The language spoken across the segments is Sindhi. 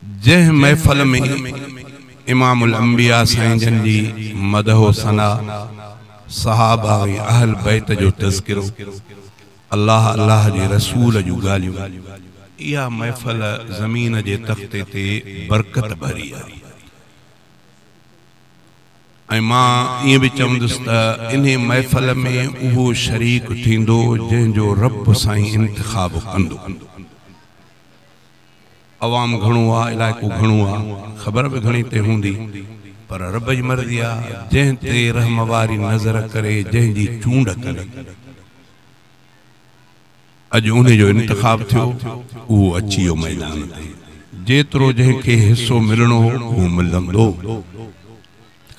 جنهن محفل ۾ امام الانبياء سائين جن جي مدح و ثنا، صحابه ۽ اهل بيت جو تذڪرو، الله الله جي رسول جون ڳالهيون، اها محفل زمين جي تختي تي برڪت ڀري آهي. ۽ مان ائين به چوندس ته انهي محفل ۾ اهو شريڪ ٿيندو جنهن جو رب سائين انتخاب ڪندو. عوام گهڻو آ، علائقو گهڻو آ، خبر به گهڻي تي هوندي، پر رب جي مرضي آ، جنهن تي رحم واري نظر ڪري، جنهن جي چونڊ ڪري. اڄ انهي جو انتخاب ٿيو، اهو اچي ويو ميدان تي. جيترو جنهن کي حصو ملڻو هو، اهو ملندو.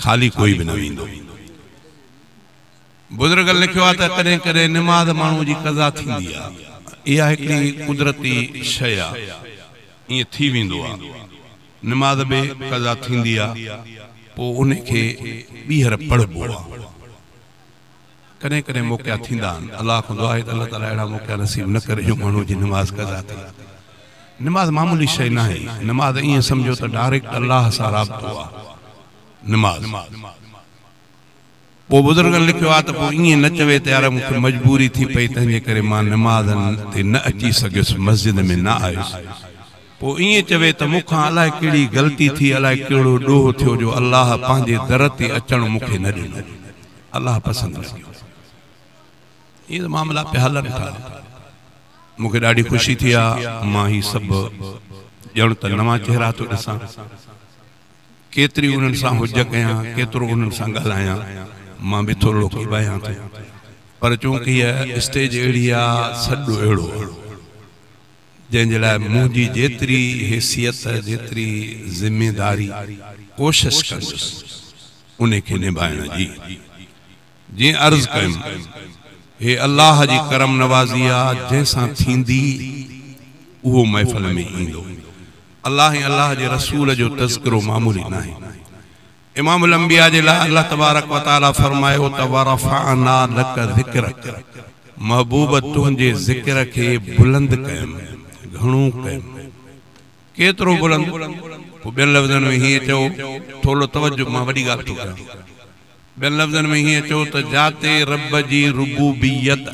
خالي ڪوئي به نه ويندو. بزرگن لکيو آهي ته ڪڏهن ڪڏهن نماز ماڻهوء جي قضا ٿيندي آهي. اها هڪڙي قدرتي شيء آهي. ائين ٿي ويندو آهي. نماز به قضا ٿيندي آهي، پوء انهي کي ٻيهر پڙهبو آهي. ڪڏهن ڪڏهن موقعا ٿيندا آهن. الله کان دعا آهي ته الله تعاليٰ اهڙا موقعا نصيب نه ڪري جو ماڻهوء جي نماز قضا ٿئي. نماز معمولي شيء ناهي. نماز ائين سمجهو ته ڊائريڪٽ الله سان رابطو آهي. نماز. پوء بزرگن لکيو آهي ته پوء ائين نه چوي ته يار مون کي مجبوري ٿي پئي تنهن جي ڪري مان نماز تي نه اچي سگهيس مسجد ۾ نه آيس. پوء ائين چوي ته مون کان الائي ڪهڙي غلطي ٿي الائي ڪهڙو ڏوهه ٿيو جو الله پنهنجي در تي اچڻ مون کي نه ڏنو. الله پسند نه ڪيو. ائين ته معاملا پيا هلن ٿا. مون کي ڏاڍي خوشي ٿي آ مان هي سڀ ڄڻ ته نوان چهرا ٿو ڏسان. ڪيتري انهن سان حجت ڪيان، ڪيترو انهن سان ڳالهايان، مان به ٿورڙو ڪيٻايان ٿو. پر چونڪه هيء اسٽيج اهڙي آ، سڏ اهڙو آ، جنهن جي لاء منهنجي جيتري حيثيت، جيتري ذميداري، ڪوشش ڪندس انهي کي نڀائڻ جي. جيئن عرض ڪيم، هي الله جي ڪرم نوازي آ، جنهن سان ٿيندي اهو محفل ۾ ايندو. الله ۽ الله جي رسول جو تذڪرو معمولي ناهي. امام الانبياء جي لاء الله تبارڪ و تعالي فرمايو ته ورفعنا لڪ ذڪرڪ محبوب تنهنجي ذڪر کي بلند ڪيم، گهڻو ڪيم. ڪيترو بلند؟ پوء ٻين لفظن ۾ هيئن چئو، ٿورڙو توجه مان وڏي ڳالهه ٿو ڪيان. ٻين لفظن ۾ هيئن چئو ته جاتي رب جي ربوبيت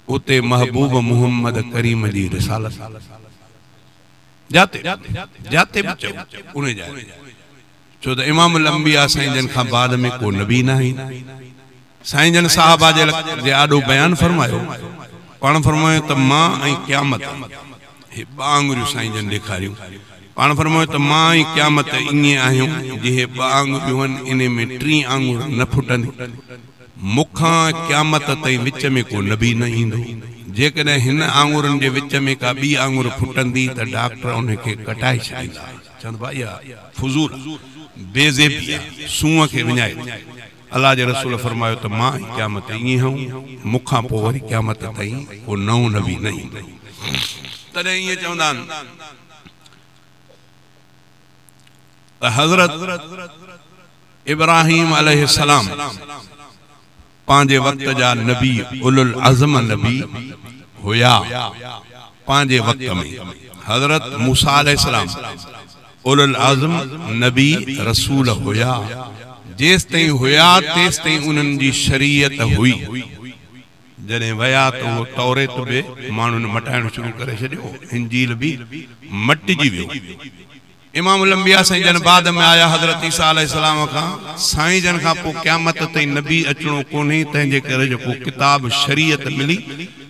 اتي محبوب محمد ڪريم جي رسالت. جاتي جاتي به چئو انهي جاء تي ڇو ته امام الانبياء سائين جن کان بعد ۾ ڪو نبي ناهي. سائين جن صحابه جي آڏو بيان فرمايو، پاڻ فرمايو ته مان ۽ قيامت هي ٻه آڱريون سائين جن ڏيکاريون، پاڻ فرمايو ته مان ۽ قيامت ائين آهيون جيئن هي ٻه آڱريون آهن انهي ۾ ٽين آڱر نه ڦٽندي. مون کان قيامت تائين وچ ۾ ڪو نبي نه ايندو. جيڪڏهن هن آڱرن جي وچ ۾ ڪا ٻي آڱر ڦٽندي ته ڊاڪٽر ان کي ڪٽائي ڇڏيندا. چوندا ڀاء اها فضول آ، بي زيبي آ، سونهن کي وڃائي ٿي. الله جي رسول فرمايو ته مان ۽ قيامت ائين آهيون، مون کان پوء وري قيامت تائين ڪو نئون نبي نه ايندو. تڏهن ائين چوندا آهن ته حضرت ابراهيم عليه السلام پنهنجي وقت جا نبي اولو العزم نبي هيا پنهنجي وقت ۾ حضرت موسيٰ عليه السلام اولو العزم نبي رسول هيا جيستائين هيا تيستائين انهن جي شريعت هئي جڏهن ويا ته اهو توريت به ماڻهن مٽائڻ شروع ڪري ڇڏيو انجيل به مٽجي ويو. امام الانبياء سائين جن بعد ۾ آيا حضرت عيسيٰ عليه السلام کان سائين جن کان پوء قيامت تائين نبي اچڻو ڪونهي تنهن جي ڪري جيڪو ڪتاب شريعت ملي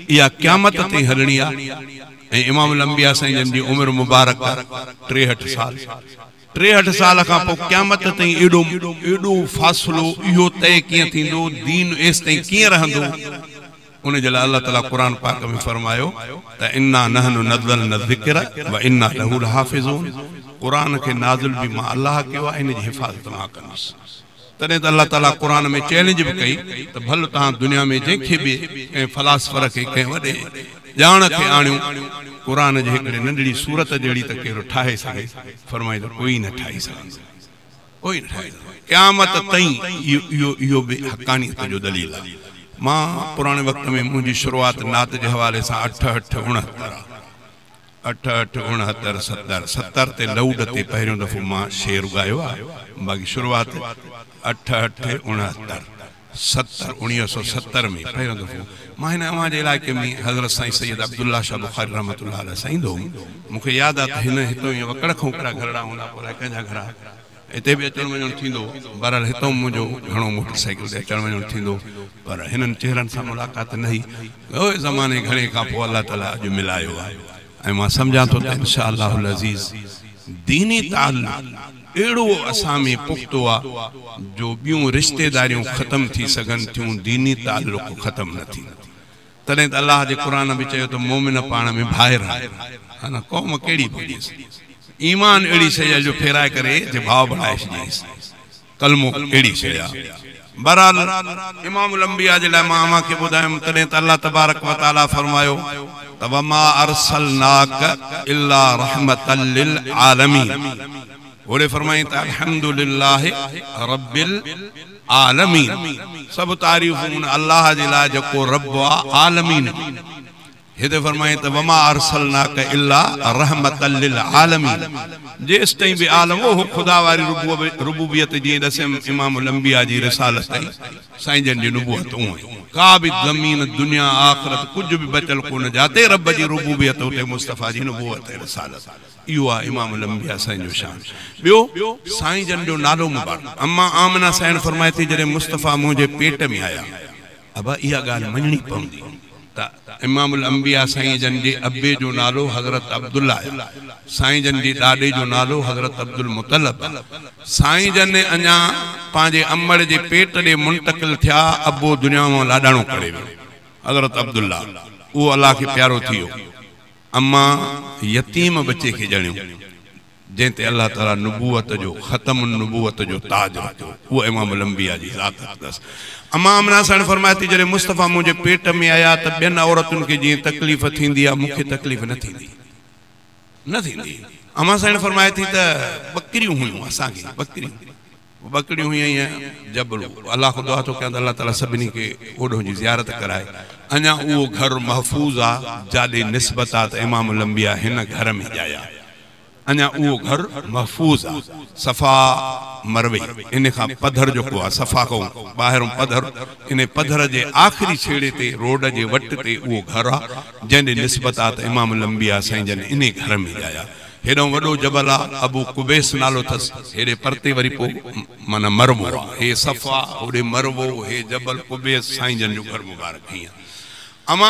اها قيامت تائين هلڻي آ ۽ امام الانبياء سائين جن جي عمر مبارڪ 63 سال 63 سال کان پوء قيامت تائين ايڏو ايڏو فاصلو اهو طئي ڪيئن ٿيندو دين ايستائين ڪيئن رهندو ان جي لاء الله تعاليٰ قرآن پاڪ ۾ فرمايو ته انا نحن نزلنا الذڪر وانا له لحافظون قرآن کي نازل به مان الله ڪيو آهي ان جي حفاظت مان ڪندس. تڏهن ته الله تعاليٰ قرآن ۾ چئلينج به ڪئي ته ڀل توهان دنيا ۾ جنهن کي به ڪنهن فلاسفر کي ڪنهن وڏي ڄاڻ کي آڻيو قرآن جي هڪڙي ننڍڙي سورت جهڙي ته ڪير ٺاهي سگهي فرمائي ته ڪوئي نه ٺاهي سگهندو. ڪوئي نه ٺاهي سگهندو. قيامت تائين اهو اهو به حقانيت جو دليل آهي. مان پراڻي وقت ۾ منهنجي شروعات نعت جي حوالي سان اٺ اٺ اڻهتر آهي. اٺ اٺ 69 70 70 تي لوڊ تي پهريون دفعو مان شعر ڳايو آهي. باقي شروعات 8 8 69 70 1970 ۾ پهريون دفعو مان هن اوهان جي علائقي ۾ حضرت سائين سيد عبدالله شاهه بخاري رحمت الله عليه سان ايندو هوم. مون کي ياد آهي ته هن هتان ائين وڪڙ کان ڪهڙا گهرڙا هوندا پوء الائي ڪنهن جا گهر هتي به اچڻ وڃڻ ٿيندو. بهرحال هتان منهنجو گهڻو موٽر سائيڪل تي اچڻ وڃڻ ٿيندو، پر هنن چهرن سان ملاقات نه هئي. اهي زماني گهڻي کان پوءِ الله تعاليٰ اڄ ملايو آهي ۽ مان سمجهان ٿو ته انشاء الله العزيز ديني تعلق اهڙو اسان ۾ پختو آهي جو ٻيون رشتيداريون ختم ٿي سگهن ٿيون، ديني تعلق ختم نه ٿيندو. تڏهن ته الله جي قرآن به چيو ته مومن پاڻ ۾ ڀائر آهن. ها نه، قوم ڪهڙي به هجيس، ايمان اهڙي شيءِ آهي جو ڦيرائي ڪري جي ڀاءُ بڻائي ڇڏيس. ڪلمو اهڙي شيءِ آهي. بهرحال امام الانبياء جي لاءِ مان اوهان کي ٻڌايم. تڏهن ته الله تبارڪ و تعاليٰ فرمايو ته وما ارسلناڪ الا رحمة للعالمين. هوڏي فرمائين ته الحمد لله رب العالمين. سڀ تعريفون الله جي لاءِ جيڪو رب آهي عالمين. هتي فرمائين ته وما ارسلناڪ الا رحمة للعالمين. جيس تائين به عالم اهو خدا واري ربوبيت جيئن ڏسيم امام الانبياء جي رسالت تائين سائين جن جي نبوت اونئن ڪا به زمين دنيا آخرت ڪجهه به بچل ڪونه، جاتي رب جي ربوبيت اتي مصطفيٰ جي نبوت ۽ رسالت. اهو آهي امام الانبياء سائين جو شان. ٻيو سائين جن جو نالو مبارڪ. اما آمنه سائين فرمائي ٿي جڏهن مصطفيٰ منهنجي پيٽ ۾ آيا، ابا اها ڳالهه مڃڻي پوندي ته امام الانبياء سائين جن جي ابي جو نالو حضرت عبدالله آهي، سائين جن جي ڏاڏي جو نالو حضرت عبد المطلب آهي. سائين جن اڃا پنهنجي امڙ جي پيٽ ڏي منتقل ٿيا، ابو دنيا مان لاڏاڻو ڪري ويو حضرت عبدالله، اهو الله کي پيارو ٿي ويو. اما يتيم بچي کي ڄڻيو جنهن تي الله تعاليٰ نبوت جو ختم النبوت جو تاج رکيو، اهو امام الانبياء جي ذات اقدس. اما آمنه سائين فرمائي ٿي جڏهن مصطفيٰ منهنجي پيٽ ۾ آيا ته ٻين عورتن کي جيئن تڪليف ٿيندي آهي مون کي تڪليف نه ٿيندي نه ٿيندي. اما سائين فرمائي ٿي ته ٻڪريون هيون اسان کي، ٻڪريون ٻڪريون هيون ائين جبل. الله کان دعا ٿو ڪيان ته الله تعاليٰ سڀني کي اوڏو جي زيارت ڪرائي. اڃا اهو گهر محفوظ آهي جاڏي نسبت آهي ته امام الانبياء هن گهر ۾ ڄايا. اڃا اهو گهر محفوظ آهي صفا مروي ان کان پڌر جيڪو آهي صفا کان ٻاهرون پڌر، ان پڌر جي آخري ڇيڙي تي روڊ جي وٽ تي اهو گهر آهي جنهن جي نسبت آهي ته امام الانبياء سائين جن ان گهر ۾ ڄايا. هيڏو وڏو جبل آهي ابو قبيس نالو اٿس، هيڏي پرتي وري پوءِ معنيٰ مروو آهي. هي صفا هوڏي مروو، هي جبل قبيس سائين جن جو گهر مبارڪ. هيئن اما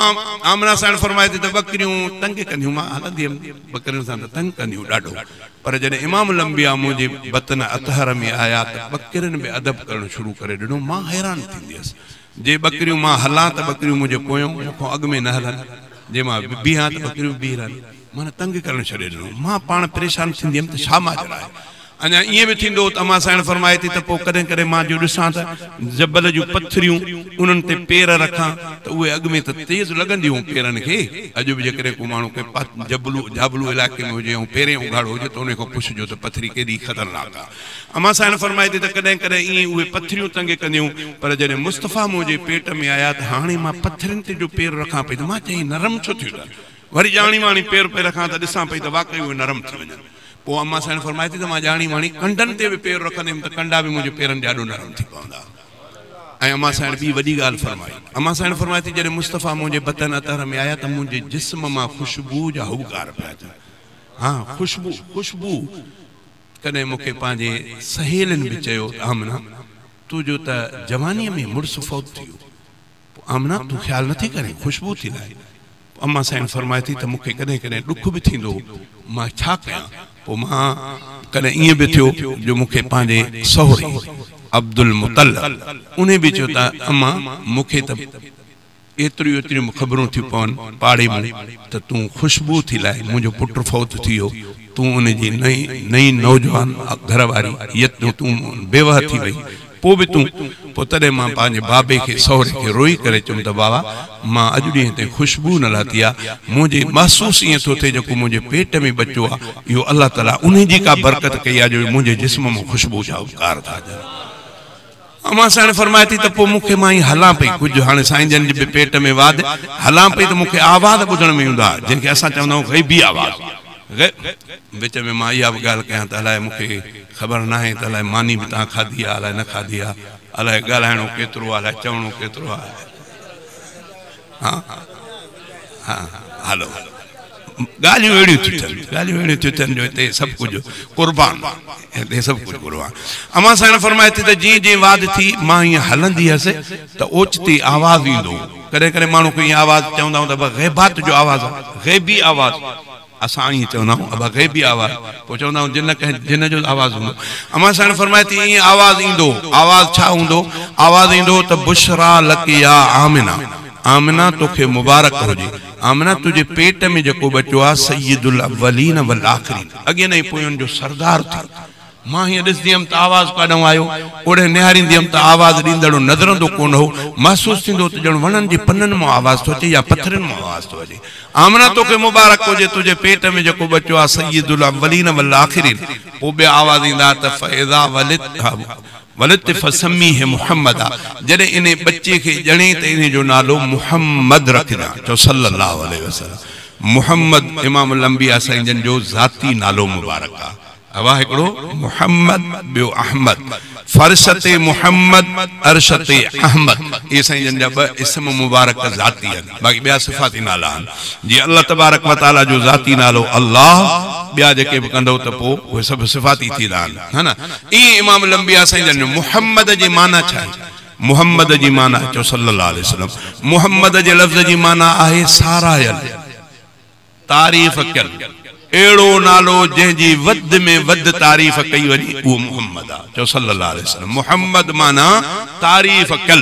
آمنه سائين فرمائي ٿي ته ٻڪريون تنگ ڪنديون، مان هلندي هيم ٻڪرين سان ته تنگ ڪنديون ڏاڍو، پر جڏهن امام الانبياء منهنجي بطن اطهر ۾ آيا ته ٻڪرين به ادب ڪرڻ شروع ڪري ڏنو. مان حيران ٿيندي هئس، جي ٻڪريون مان هلان ته ٻڪريون منهنجي پويون مون کان اڳ ۾ نه هلن، جي مان بيهان ته ٻڪريون بيهه رهن، معنيٰ تنگ ڪرڻ ڇڏي ڏنو. مان پاڻ پريشان ٿيندي هيم ته ڇا ماجرا آهي. اڃا ائين به ٿيندو ته اما سائين فرمائي ٿي ته پوءِ ڪڏهن ڪڏهن مان جو ڏسان ته جبل جون پٿريون انهن تي پير رکان ته اهي اڳ ۾ ته تيز لڳنديون پيرن کي. اڄ به جيڪڏهن ڪو ماڻهو ڪنهن جبلو جابلو علائقي ۾ هجي ۽ پيرين اگهاڙو هجي ته ان کان پڇجو ته پٿري ڪيڏي خطرناڪ آهي. اما سائين فرمائي ٿي ته ڪڏهن ڪڏهن ائين اهي پٿريون تنگ ڪنديون، پر جڏهن مصطفيٰ منهنجي پيٽ ۾ آيا ته هاڻي مان پٿرين تي جو پير رکان پئي ته مان چئي نرم ڇو ٿيون اٿن، وري ڄاڻي واڻي پير پئي رکان ته ڏسان پئي ته واقعي اهي نرم ٿي وڃن. پوءِ اما سائين فرمائي ٿي ته مان ڄاڻي واڻي ڪنڊن تي به پير رکندي هيم ته ڪنڊا به منهنجي پيرن ڏاڍو نرم ٿي پوندا. ۽ اما سائين ٻي وڏي ڳالهه فرمائي، اما سائين فرمائي ٿي جڏهن مصطفيٰ منهنجي بطن اطهر ۾ آيا ته منهنجي جسم مان خوشبو جا هبڪار پيا اچن. ها خوشبو خوشبو. ڪڏهن مون کي پنهنجي سهيلين به چيو ته آمنه تنهنجو ته جوانيءَ ۾ مڙس فوت ٿي ويو، پوءِ آمنه تون خيال نٿي ڪرين خوشبو ٿي لاهي. اما سائين فرمائي ٿي ته مون کي ڪڏهن ڪڏهن ڏک به ٿيندو هو، مان ڇا ڪيان. پوءِ مان ڪڏهن ائين به ٿيو جو مون کي پنهنجي سهري عبد المطلب ان به چيو ته اما مون کي ته ايتريون ايتريون خبرون ٿيون پون پاڙي ۾ ته تون خوشبو ٿي لاهي، منهنجو پٽ فوت ٿي ويو، تون ان جي نئين نئين نوجوان گهر واري تون بيواهه ٿي وئي، پوءِ به تون. پوءِ تڏهن مان پنهنجي بابي کي سهري کي روئي ڪري چيم ته بابا مان اڄ ڏينهن تائين خوشبو نه لاٿي آهي، منهنجي محسوس ائين ٿو ٿئي جيڪو منهنجي پيٽ ۾ ٻچو آهي اهو الله تعاليٰ ان جي ڪا برڪت ڪئي آهي جو منهنجي جسم مان خوشبو جا اپڪار ٿا اچن. امان سائڻ فرمائي ٿي ته پوء مون کي مان ائين هلان پئي، ڪجهه هاڻي سائين جن جي به پيٽ ۾ واڌ، هلان پئي ته مون کي آواز ٻڌڻ ۾ ايندا، جنهن کي اسان چوندا آهيون غيبي آواز. وچ ۾ مان اها به ڳالهه ڪيان ته الائي مون کي خبر ناهي ته الائي ماني به توهان کاڌي آهي الائي نه کاڌي آهي، الائي ڳالهائڻو ڪيترو آهي الائي چوڻو ڪيترو آهي. ها ها هلو ڳالهيون اهڙيون ٿيون ٿين، ڳالهيون اهڙيون ٿيون ٿين جو هتي سڀ ڪجهه قربان، هتي سڀ ڪجهه قربان. امان سائڻ فرمائي ٿي ته جيئن جيئن واڌ ٿي مان ائين هلندي هيس ته اوچتي آواز ايندو هو. ڪڏهن ڪڏهن ماڻهو کي ائين آواز چوندا آهيون ته ابا غيبات جو آواز آهي، غيبي آواز. اسان ائين چوندا آهيون ابا غيبي آواز، پوء چوندا آهيون جن ڪنهن جن جو آواز هوندو. امان سائڻ فرمائي ٿي ائين آواز ايندو هو. آواز ڇا هوندو؟ آواز ايندو هو ته بشريٰ لڪ يا آمنه، آمنه توکي مبارڪ هجي، آمنه تنهنجي پيٽ ۾ جيڪو ٻچو آهي سيد الاولين والآخرين، اڳين ۽ پوين جو سردار ٿي. مان هيئن ڏسندي هيم ته آواز ڪاڏانهن آيو، اوڏانهن نهاريندي هيم ته آواز ڏيندڙ نظرندو ڪونه هو، محسوس ٿيندو هو ته ڄڻ وڻن جي پنن مان آواز ٿو اچي يا پٿرن مان آواز ٿو اچي. آمنه توکي مبارڪ هجي، تنهنجي پيٽ ۾ جيڪو ٻچو آهي سيد الاولين والآخرين. پوء ٻيا آواز ايندا ته فاذا ولدت فسميه محمدا، جڏهن انهي ٻچي کي ڄڻين ته انهي جو نالو محمد رکجان. چئو صلي الله عليه وسلم. محمد امام الانبياء سائين جن جو ذاتي نالو مبارڪ آهي. اها هڪڙو محمد ٻيو احمد، فرش تي محمد عرش تي احمد، اهي سائين جن جا ٻه اسم مبارڪ ذاتي آهن، باقي ٻيا صفاتي نالا آهن، جيئن الله تبارڪ و تعاليٰ جو ذاتي نالو الله، ٻيا جيڪي به ڪندؤ ته پوء اهي سڀ صفاتي ٿيندا آهن، ها نه؟ ائين امام الانبياء سائين جن جو محمد جي معنيٰ ڇا آهي؟ محمد جي معنيٰ چئو صلي الله عليه وسلم، محمد جي لفظ جي معنيٰ آهي ساراهيل. تعريف ڪيل، اهڙو نالو جنهن جي وڌ ۾ وڌ تعريف ڪئي وڃي اهو محمد آ. چئو صلي الله عليه وسلم. محمد معنيٰ تعريف ڪيل.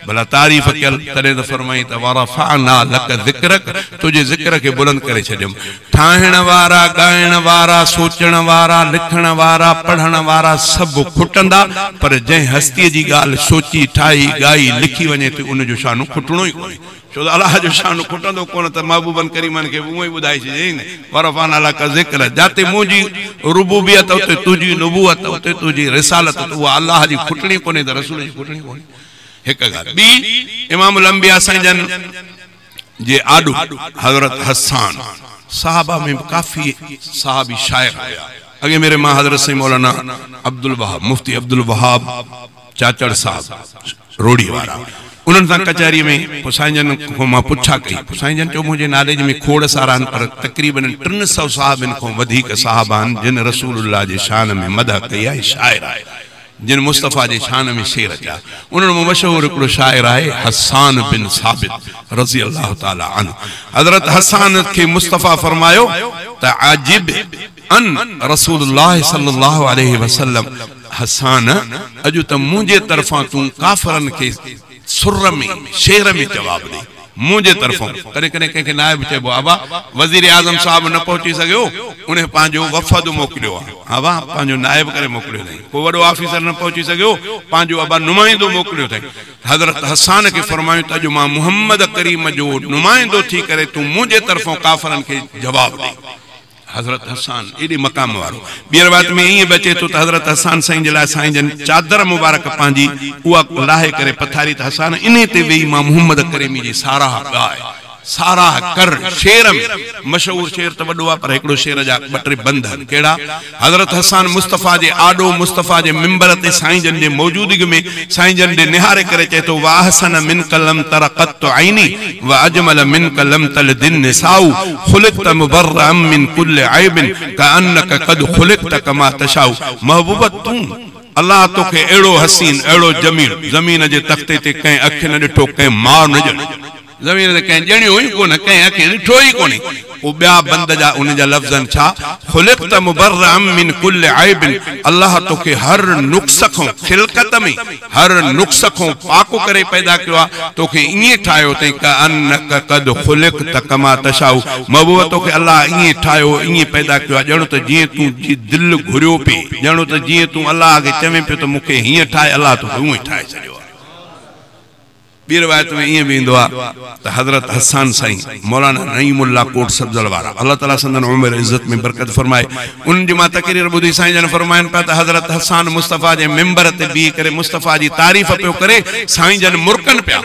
ڀلا تعريف ڪيل تڏهن ته فرمائين ته ورفعنا لڪ ذڪرڪ تنهنجي ذڪر کي بلند ڪري ڇڏيم. ٺاهڻ وارا، ڳائڻ وارا، سوچڻ وارا، لکڻ وارا، پڙهڻ وارا سڀ کٽندا پر جنهن هستيء جي ڳالهه سوچي، ٺاهي، ڳائي، لکي وڃي ٿي ان جو شان کٽڻو ئي ڪونهي. ڇو ته الله جو شان کٽندو ڪونه ته محبوبن ڪريمن کي به اونئن ئي ٻڌائي ڇڏيائين نه، ورفعنا لڪ ذڪرڪ، جاتي منهنجي ربوبيت اتي تنهنجي نبوت اتي تنهنجي رسالت ته اها الله جي کٽڻي ڪونهي ته رسول جي کٽڻي ڪونهي. هڪ ڳالهه. ٻي امام الانبياء سائين جن جي آڏو حضرت حسان صحابه ۾ به ڪافي صحابي شاعر هيا. اڳئين ڀيري مان حضرت سائين مولانا عبدالوهاب مفتي عبدالوهاب چاچڙ صاحب روهڙي وارا انهن سان ڪچهري ۾ پوء سائين جن کان مان پڇا ڪئي پوء سائين جن چيو منهنجي ناليج ۾ کوڙ سارا آهن پر تقريبن 300 صحابين کان وڌيڪ صحابه آهن جن رسول الله جي شان ۾ مدح ڪئي آهي شاعر آهي جن مصطفيٰ جي شان ۾ شعر چيا انهن مان مشهور هڪڙو شاعر آهي حسان بن ثابت رضي الله تعالٰي عنه حضرت حسان کي مصطفيٰ فرمايو ته عجب ان رسول الله صلي الله عليه وسلم حسان اڄ ته منهنجي طرفان تون ڪافرن کي سر ۾ شعر ۾ جواب ڏي منهنجي طرفان. ڪڏهن ڪڏهن ڪنهن کي نائب چئبو آهي ابا وزير اعظم صاحب نه پهچي سگهيو انهي پنهنجو وفد موڪليو آهي ابا پنهنجو نائب ڪري موڪليو اٿائين ڪو وڏو آفيسر نه پهچي سگهيو پنهنجو ابا نمائندو موڪليو اٿائين حضرت حسان کي فرمايو ته اڄ مان محمد ڪريم جو نمائندو ٿي ڪري تون منهنجي طرفان ڪافرن کي جواب ڏي. حضرت حسان ايڏي مقام وارو. ٻي روايت ۾ ائين به اچي ٿو ته حضرت حسان سائين جي لاء سائين جن چادر مبارڪ پنهنجي اها لاهي ڪري پٿاري ته حسان انهي تي ويهي مان محمد ڪريمي جي ساراهه ڳاء، ساراهه ڪر، شعر ۾ مشهور شعر ته وڏو آهي پر هڪڙو شعر جا ٻه ٽي بند آهن ڪهڙا؟ حضرت حسان مصطفيٰ جي آڏو مصطفيٰ جي منبر تي سائين جن جي موجودگي ۾ سائين جن ڏي نهاري ڪري چئي ٿو واحسن منڪ لم تر قط عيني واجمل منڪ لم تلد النساء خلقت مبرئا من ڪل عيب ڪانڪ قد خلقت ڪما تشاء محبوب تون الله توکي اهڙو حسين اهڙو جميل زمين جي تختي تي ڪنهن اک نه ڏٺو ڪنهن ماء نه ڄڻيو. زمين تي ڪنهن ڄڻيو ئي ڪونه، ڪنهن اکين ڏٺو ئي ڪونهي. پوء ٻيا بند جا ان جا لفظ آهن ڇا؟ خلقت مبرئا من ڪل عيب الله توکي هر نقص کان، خلقت ۾، هر نقص کان پاڪ ڪري پيدا ڪيو آهي، توکي ائين ٺاهيو اٿئي ڪانڪ قد خلقت ڪما تشاء محبوب توکي الله ائين ٺاهيو، ائين پيدا ڪيو آهي ڄڻ ته جيئن تون جي دل گهريو پئي، ڄڻ ته جيئن تون الله کي چوين پيو ته مون کي هيئن ٺاهه الله توکي اونئين ٺاهي ڇڏيو آهي. ٻي روايت ۾ ائين به ايندو آهي ته حضرت حسان سائين مولانا نعيم الله ڪوٽ سبزل وارا الله تعالي سندن عمر عزت ۾ برڪت فرمائي انهن جي مان تقرير ٻڌي سائين جن فرمائن پيا ته حضرت حسان مصطفيٰ جي منبر تي بيهي ڪري مصطفيٰ جي تعريف پيو ڪري سائين جن مرڪن پيا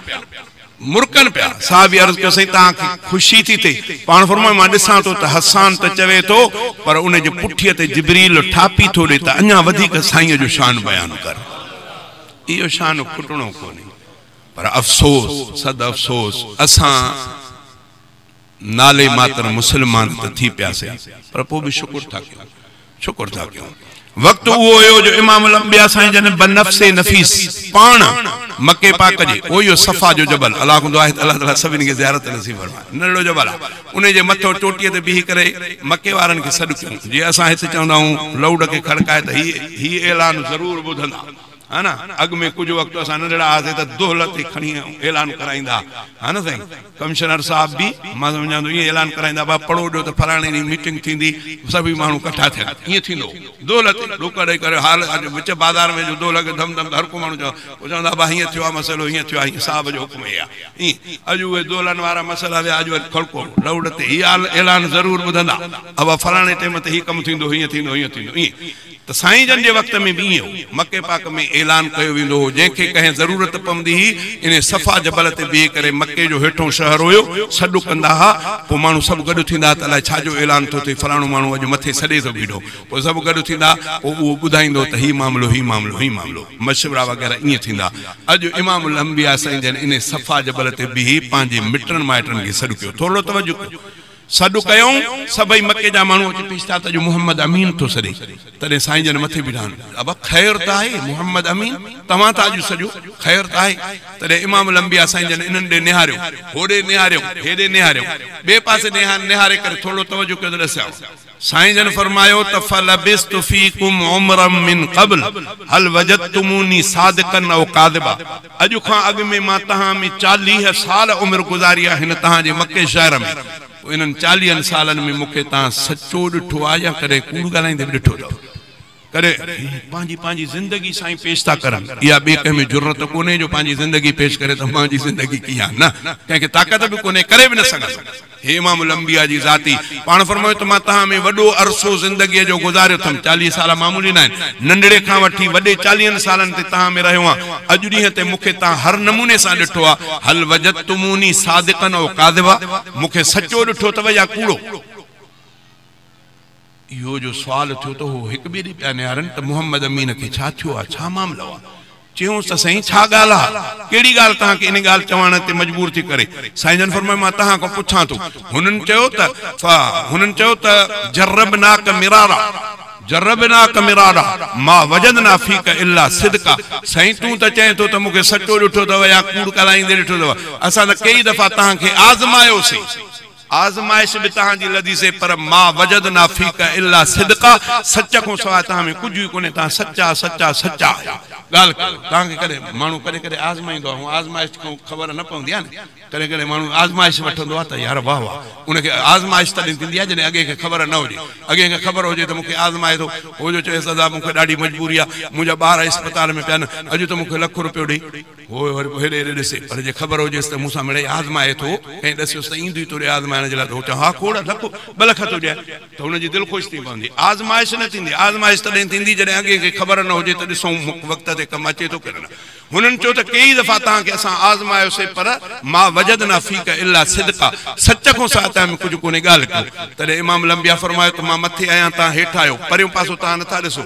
مرڪن پيا صحابي عرض ڪيو سائين توهان کي خوشي ٿي ٿئي پاڻ فرمايو مان ڏسان ٿو ته حسان ته چوي ٿو پر ان جي پٺيء تي جبريل ٺاپي ٿو ڏي ته اڃا وڌيڪ سائين جو شان بيان ڪر. اهو شان کٽڻو ڪونهي پر افسوس صد افسوس اسان نالي ماتر مسلمان ته ٿي پياسي پر پوء به شڪر ٿا ڪيون شڪر ٿا ڪيون. وقت اهو هيو جو امام الانبياء سائين جن بنفس نفيس پاڻ مڪي پاڪ جي اهو اهو صفا جو جبل الله کان دعا آهي ته الله تعالي سڀني کي زيارت نصيب فرمائي ننڍڙو جبل آهي انهي جي مٿو چوٽيء تي بيهي ڪري مڪي وارن کي سڏ ڪيون جي اسان هت چوندا آهيون لئوڊ کي کڙڪائي ته هي هي اعلان ضرور ٻڌندا. ها نه اڳ ۾ ڪجهه وقت اسان ننڍڙا هئاسين ته دهل تي کڻي اعلان ڪرائيندا ها نه سائين ڪمشنر صاحب به مان سمجهان ٿو ائين اعلان ڪرائيندا ڀا پڙهو ڏيو ته فلاڻي ڏينهن ميٽنگ ٿيندي سڀئي ماڻهو ڪٺا ٿين ائين ٿيندو هو دهل تي ڏوڪڙ ڏئي ڪري حال اڄ وچ بازار ۾ جو دهل کي ڌم ڌم ته هر ڪو ماڻهو چوندو پوء چوندا ڀا هيئن ٿيو آهي مسئلو هيئن ٿيو آهي هيئن صاحب جو حڪم هي آهي ائين اڄ اهي دهلن وارا مسئلا ويا اڄ وري کڙڪو لئوڊ تي هي اعلان ضرور ٻڌندا ابا فلاڻي ٽيم تي هي ڪم ٿيندو هيئن ٿيندو هيئن ٿيندو ائين ته سائين جن جي وقت ۾ به ائين هو. مڪي پاڪ ۾ اعلان ڪيو ويندو هو، جنهن کي ڪنهن ضرورت پوندي هئي، انهي صفا جبل تي بيهي ڪري مڪي جو هيٺون شهر هيو، سڏ ڪندا ها، پوء ماڻهو سڀ گڏ ٿيندا ها ته الائي ڇا جو اعلان ٿو ٿئي، فلاڻو ماڻهو اڄ مٿي سڏي ٿو بيٺو، پوء سڀ گڏ ٿيندا، پوء اهو ٻڌائيندو ته هي معاملو، هي معاملو، هي معاملو، مشورا وغيره ائين ٿيندا. اڄ امام الانبياء سائين جن انهي صفا جبل تي بيهي پنهنجي مٽن مائٽن کي سڏ ڪيو. ٿورڙو توجه ڪيو. سڏ ڪيائون، سڀئي مڪي جا ماڻهو اچي پيش ٿيا ته اڄ محمد امين ٿو سڏي. تڏهن سائين جن مٿي بيٺا آهن. ابا خير ته آهي، محمد امين توهان ٿا اڄ سڏيو، خير ته آهي. تڏهن امام الانبياء سائين جن انهن ڏي نهاريو، هوڏي نهاريائون، هيڏي نهاريائون، ٻئي پاسي نهاري ڪري ٿورڙو توجه ڪيو ته ڏسيائون. سائين جن فرمايو ته فلبثت فيڪم عمرا من قبل هل وجدتموني صادقا او ڪاذبا اڄ کان اڳ ۾ مان توهان ۾ 40 سال عمر گذاري آهي هن توهان جي مڪي شهر ۾ پوء انهن 40 سالن ۾ مون کي توهان سچو ڏٺو آهي يا ڪڏهن ڪوڙ ڳالهائيندي به ڏٺو اٿو؟ ڪڏهن پنهنجي پنهنجي زندگي سائين پيش ٿا ڪرن اها ٻي ڪنهن ۾ جرئت ڪونهي جو پنهنجي زندگي پيش ڪري ته منهنجي زندگي ڪيئن آهي نه ڪنهن کي طاقت به ڪونهي ڪري به نه سگهندو. هي امام الانبياء جي ذاتي پاڻ فرمايو ته مان توهان ۾ وڏو عرصو زندگيء جو گذاريو اٿم، 40 سال معمولي ناهن، ننڍڙي کان وٺي وڏي 40 سالن تي توهان ۾ رهيو آهيان، اڄ ڏينهن تي مون کي توهان هر نموني سان ڏٺو آهي، هل وجدتموني صادقا او ڪاذبا، مون کي سچو ڏٺو اٿو يا ڪوڙو؟ اهو جو سوال ٿيو ته هو هڪ ٻئي ڏي پيا نهارن ته محمد امين کي ڇا ٿيو آهي، ڇا معاملو آهي؟ چيائونس ته سائين ڇا ڳالهه آهي، ڪهڙي ڳالهه توهان کي ان ڳالهه چوڻ تي مجبور ٿي ڪري؟ سائين جن فرمايو مان توهان کان پڇان ٿو. هنن چيو ته هنن چيو ته جربناڪ مرارا جربناڪ مرارا ما وجدنا فيڪ الا صدقا سائين تون ته چئين ٿو ته مون کي سچو ڏٺو اٿو يا ڪوڙ ڳالهائيندي ڏٺو اٿو، اسان ته ڪيئي دفعا توهان کي آزمايوسين. آزمائش به توهان جي لڌي سي پر ما وجدنا فيڪ الا صدقا سچ کان سواء توهان ۾ ڪجهه ئي ڪونهي توهان سچا سچا سچا آهيو. ڳالهه ڪيو توهان کي ڪڏهن ماڻهو ڪڏهن ڪڏهن آزمائيندو آهي هونء آزمائش کان خبر نه پوندي آهي نه ڪڏهن ڪڏهن ماڻهو آزمائش وٺندو آهي ته يار واه واه ان کي آزمائش تڏهن ٿيندي آهي جڏهن اڳئين کي خبر نه هجي اڳئين کي خبر هجي ته مون کي آزمائي ٿو هو جو چويس ادا مون کي ڏاڍي مجبوري آهي منهنجا ٻار اسپتال ۾ پيا آهن اڄ ته مون کي لک روپيو ڏئي هو وري پوء هيڏي هيڏي ڏسي، پر جي خبر هجيس ته مون سان مڙئي آزمائي ٿو، ڪنهن ڏسيس ته ايندو ئي توڏي آزمائڻ جي لاء ته هو چوي ها کوڙ، لک، 2 لک ٿو ڏيان ته هن جي دل خوش ٿي پوندي. آزمائش نه ٿيندي. آزمائش تڏهن ٿيندي جڏهن اڳئين کي خبر نه هجي ته ڏسون وقت تي ڪم اچي ٿو ڪي نه. هنن چيو ته ڪيئي دفعا توهان کي اسان آزمايوسي پر ما وجدنا فيڪ الا صدقا سچ کان سواء توهان ۾ ڪجهه ڪونهي ڳالهه ڪيو. تڏهن امام الانبياء فرمايو ته مان مٿي آهيان توهان هيٺ آهيو، پريون پاسو توهان نٿا ڏسو.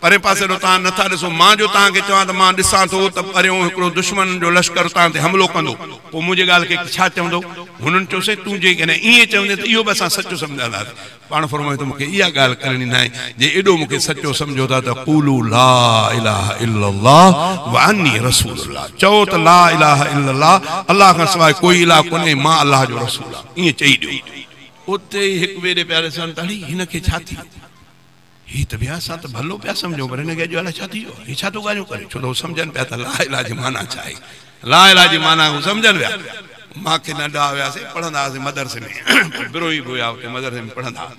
پرين پاسي ڏو توهان نٿا ڏسو، مان جو توهان کي چوان ته مان ڏسان ٿو ته پريون هڪڙو دشمنن جو لشڪر توهان تي حملو ڪندو، پوء منهنجي ڳالهه کي ڇا چوندؤ؟ هنن چيو، سائين تون جيڪڏهن ائين چوندين ته اهو به اسان سچو سمجهنداسين. پاڻ فرمايو ته مون کي اها ڳالهه ڪرڻي ناهي، جي ايڏو مون کي سچو سمجهو ٿا ته قولوا لا اله الا الله واني رسول الله، چئو ته لا اله الا الله، الله کان سواء ڪوئي اله ڪونهي، مان الله جو رسول آهيان، ائين چئي ڏيو. اتي ئي هڪ ٻئي ڏي پيا ڏسن ته اڙي هن کي ڇا ٿي ويو؟ هي ته ٻيا اسان ته ڀلو پيا سمجهون پر هن کي اڄ الائي ڇا ٿي ويو آهي، هي ڇا ٿو ڳالهيون ڪري، ڇو ته هو سمجهن پيا ته لا اله جي معنيٰ ڇا آهي، لا اله جي معنيٰ هو سمجهن پيا. مان کي ننڍا هياسين پڙهندا هئاسين مدرسي ۾ پوء بروهي به هيا اتي مدرسي ۾ پڙهندا هئا